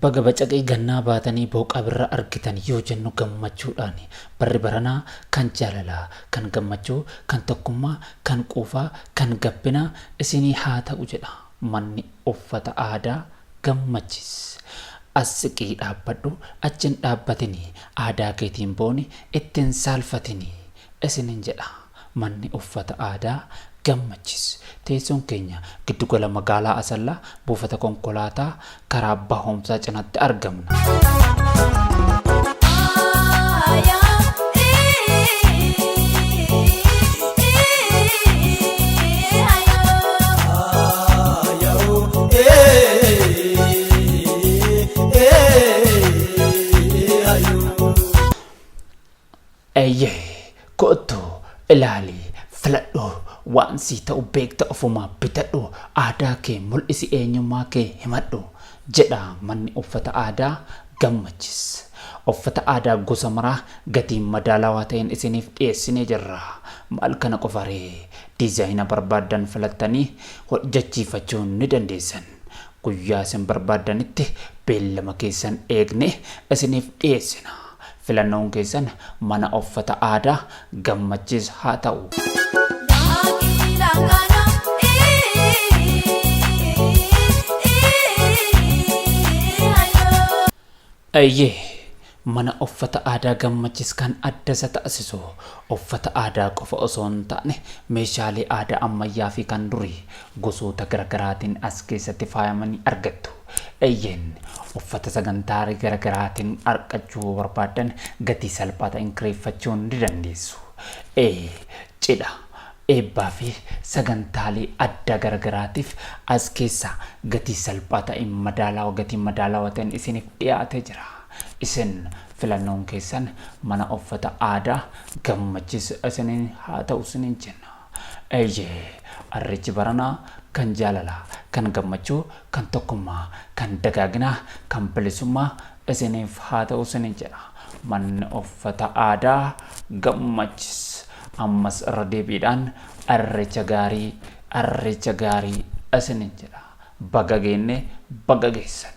Baga bacaqii gannaa baatanii booqaa birraa argitan yoo jennu gammachuudhaani. Barri baranaa kan jaalalaa, kan gammachuu, kan tokkummaa, kan quufaa, kan gabbinaa isinii haa ta'u jedha manni uffata aadaa Gammachis. As siqii dhaabbadhu, achi hin dhaabbatini, aadaa keetiin booni, itti hin saalfatini isinin jedha manni uffata aadaa Gammachis. Teessoon keenya giddugala magaalaa Asallaa buufata konkolaataa karaa Bahoomsaa cinatti argamna. Eeyyee, kottu, ilaali, filadhu, waan sii ta'u beekta ofumaa bitadhu, aadaa kee mul'isi eenyummaa kee himadhu, jedha manni uffata aadaa Gammachis. Uffata aadaa gosa maraa gatii madaalawaa ta'een isiniif dhiyeessinee jirra. Maal kana qofaree? Diizaayina barbaaddan filattanii hojjechiifachuu ni dandeessan. Guyyaa isin barbaaddanitti beellama keessan eegnee isiniif dhiyeessina. Filannoon keessan mana uffata aadaa Gammachiis haa ta'u. Eeyyee, mana uffata aadaa Gammachis kan adda isa taasisu uffata aadaa qofa osoo hin taane meeshaalee aadaa ammayyaa fi kan durii gosoota garagaraatiin as keessatti faayamanii argattu. Eeyyeen, uffata sagantaalee garagaraatiin argachuu yoo barbaaddan gatii salphaa ta'een kireeffachuu ni dandeessu. Ee, cidha, eebbaa fi sagantaalee addaa garagaraatiif as keessaa gatii salphaa ta'een madaalawaa gatii madaalawaa ta'een isiniif dhiyaatee jira. Isin filannoon keessan mana uffata aadaa Gammachis isiniin haa ta'u isiniin jenna. Eeyyee, Irreechi baranaa kan jaalalaa, kan gammachuu, kan tokkummaa, kan dagaaginaa, kan bilisummaa isiniif haa ta'u isiniin jedha. Manni uffata aadaa Gammachis ammas irra deebiidhaan Irreecha gaarii, Irreecha gaarii isiniin jedha. Baga geenne, baga geessan.